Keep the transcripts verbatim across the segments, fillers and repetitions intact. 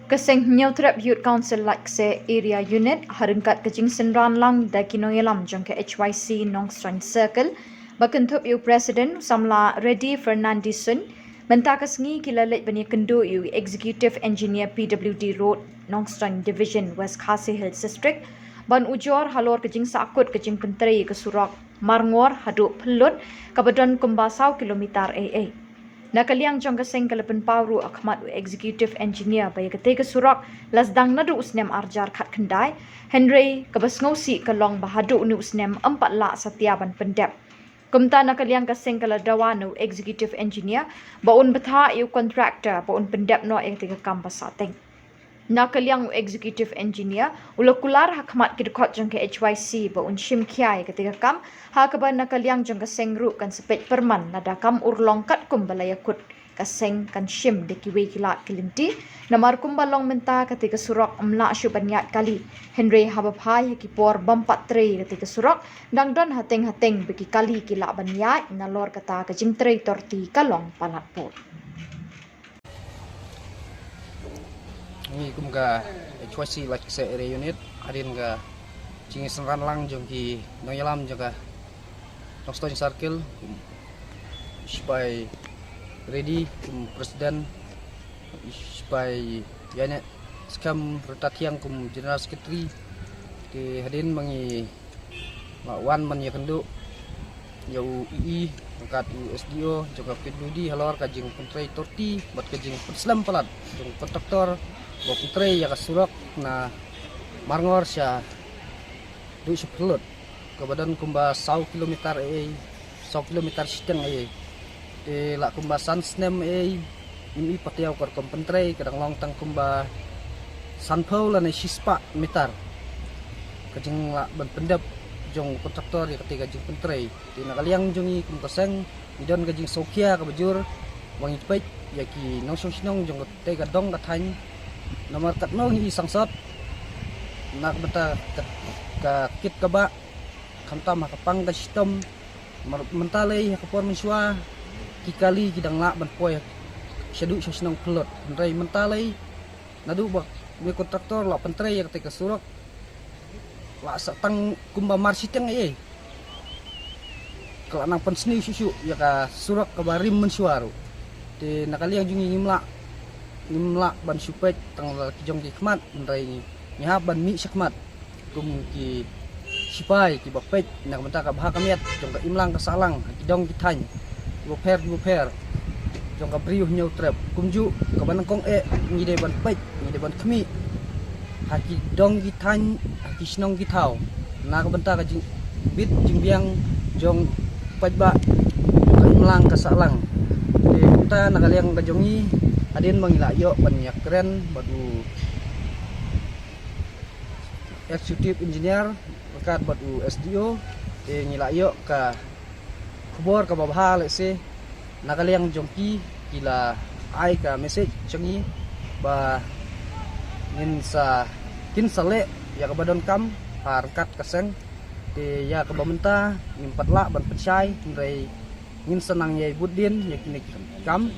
Ka seng Hynñiewtrep Youth Council Laitkaseh Area Unit ha ryngkat ka jingsynran lang da ki nongïalam jong ka H Y C Nongstoiñ Circle ba kynthup ïa u President u samla Reddy Fernandison, mynta ka sngi ki la leit ban ïakynduh ïa u Executive Engineer P W D Road, Nongstoiñ Division, West Khasi Hills District, ban ujor halor ka jingsahkut ka jingpyntrei ïa ka surok Marngor haduh Phllut, kaba don kumba saw kilometer ei ei. Na ka liang jong ka seng ka la pynpaw ruh ha khmat u Executive Engineer ba ïa katei ka surok la sdang naduh u snem ar hajar khatkhyndai, hynrei kaba sngewsih ka long ba haduh une u snem ym pat lah satia ban pyndep. Kumta na ka liang ka seng ka la dawa na u Executive Engineer ba un bthah ïa u contractor ba un pyndep noh ïa katei ka kam ba sahteng. Na ka liang u Executive Engineer u la kular ha khmat ki dkhot jong ka H Y C ba un shim khia ïa katei ka kam, ha kaba na ka liang jong ka seng ruh kan sa peit pyrman lada kam urlong katkum ba la ïakut, ka seng kan shim da kiwei ki lad ki lynti. Namar kumba long mynta katei ka surok ym lah shuh ban ïaid kali, hynrei haba phai ha ki por bym pat trei katei ka surok, dang don hateng hateng ba ki kali ki lah ban ïaid nalor kata ka jingtrei torti ka long palat bud. Ngi kum ka H Y C Laitkaseh Area Unit, hadien ka jingsynran lang jong ki nongïalam jong ka Nongstoiñ Circle, kum Sipai Reddy kum President, Sipai Ïaineh Skhem Ryntathiang kum General Secretary. Te hadien ma ngi la wan ban ïakynduh ïa u E E ryngkat u S D O jong ka P W D halor ka jingpyntrei torti bad ka jingpynslem palat jong kontraktor ba pyntrei ïa ka surok na Marngor shaduh sha Phllut, kaba don kumba saw kilometer ei ei, saw kilometer shiteng ei ei. Te la kumba san snem ei ei, ngim i pat ïa ka rukom pyntrei, ka dang long tang kumba sanphew lane shispah meter ka jinglah ban pyndep jong kontraktor ïa katei ka jingpyntrei. Te na ka liang jong ngi kum ka seng, ngi don ka jingsngewkhia kaba jur ba ngi peit ïa ki nongshong shnong jong katei ka dong ka thaiñ. Namar katno ngi i sangsot na ka bynta ka, ka kit ka bah, khamtam ha ka pang ka shitom. Mar-, mynta lei ha ka por mynshuwa ki kali ki dang lah ban poi shaduh sha shnong Phllut, hynrei mynta lei naduh ba une u kontraktor la pyntrei ïa katei ka surok, la sah tang kumba mar shiteng ei ei, ka la nang pynsniew shuh shuh ïa ka surok kaba rim mynshuwa ruh. Te na ka liang jong ngi ngim lah, ngim lah ban shu peit tang la ki jong ki khmat, hynrei ngi hap ban mih shakhmat kum ki sipai kiba peit na ka bynta ka bha ka miat jong ka imlang ka sahlang ha ki dong ki thaiñ kiba pher kiba pher jong ka Ri Hynñiewtrep. Kumjuh kaba nyngkong eh ngi dei ban peit, ngi dei ban khmih ha ki dong ki thaiñ, ha ki shnong ki thaw na ka bynta ka jingbit jingbiang jong paidbah ka imlang ka sahlang. Te mynta na ka liang ka jong ngi, hadien ba ngi la ïoh ban ïakren bad u Executive Engineer ryngkat bad u S D O, te ngi la ïoh ka khubor kaba bha lehse na ka liang jong ki, ki la ai ka message jong ngi ba ngin sa, kin sa leh ïa kaba donkam ha ryngkat ka seng. Te ïa kaba mynta ngim pat lah ban pynshai, hynrei ngin sa nang ïai bud dien ïa kine ki kam.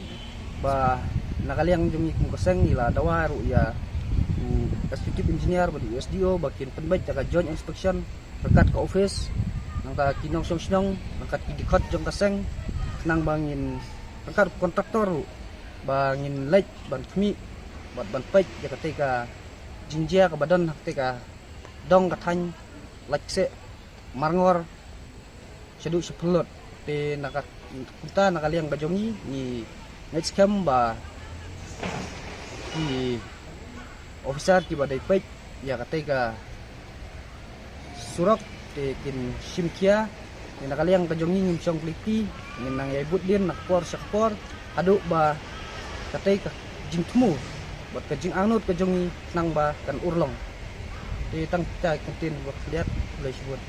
Ba na ka liang jong ngi kum ka seng ngi la dawa ruh ïa u Executive Engineer bad u S D O ba kin pynbeit da ka joint inspection ryngkat ka office, nangta ki nongshong shnong, ryngkat ki dkhot jong ka seng, khnang ba ngin ryngkat kontraktor ruh ba ngin leit ban khmih bad ban peit ïa katei ka jingjia kaba don ha katei ka dong ka thaiñ Laitkaseh Marngor shaduh sha Phllut. Te na ka, kumta na ka liang ka jong ngi, ngi ngeit skhem ba ki officer kiba dei peit ïa katei ka surok te kin shim khia. Te na ka liang ka jong ngi ngim shong khlei kti, ngin nang ïai bud dien na ka por sha ka por haduh ba katei ka jingthmu bad ka jingangnud ka jong ngi khnang ba kan urlong. Te tang kita ki kyntien ba khyndiat, khublei shibun.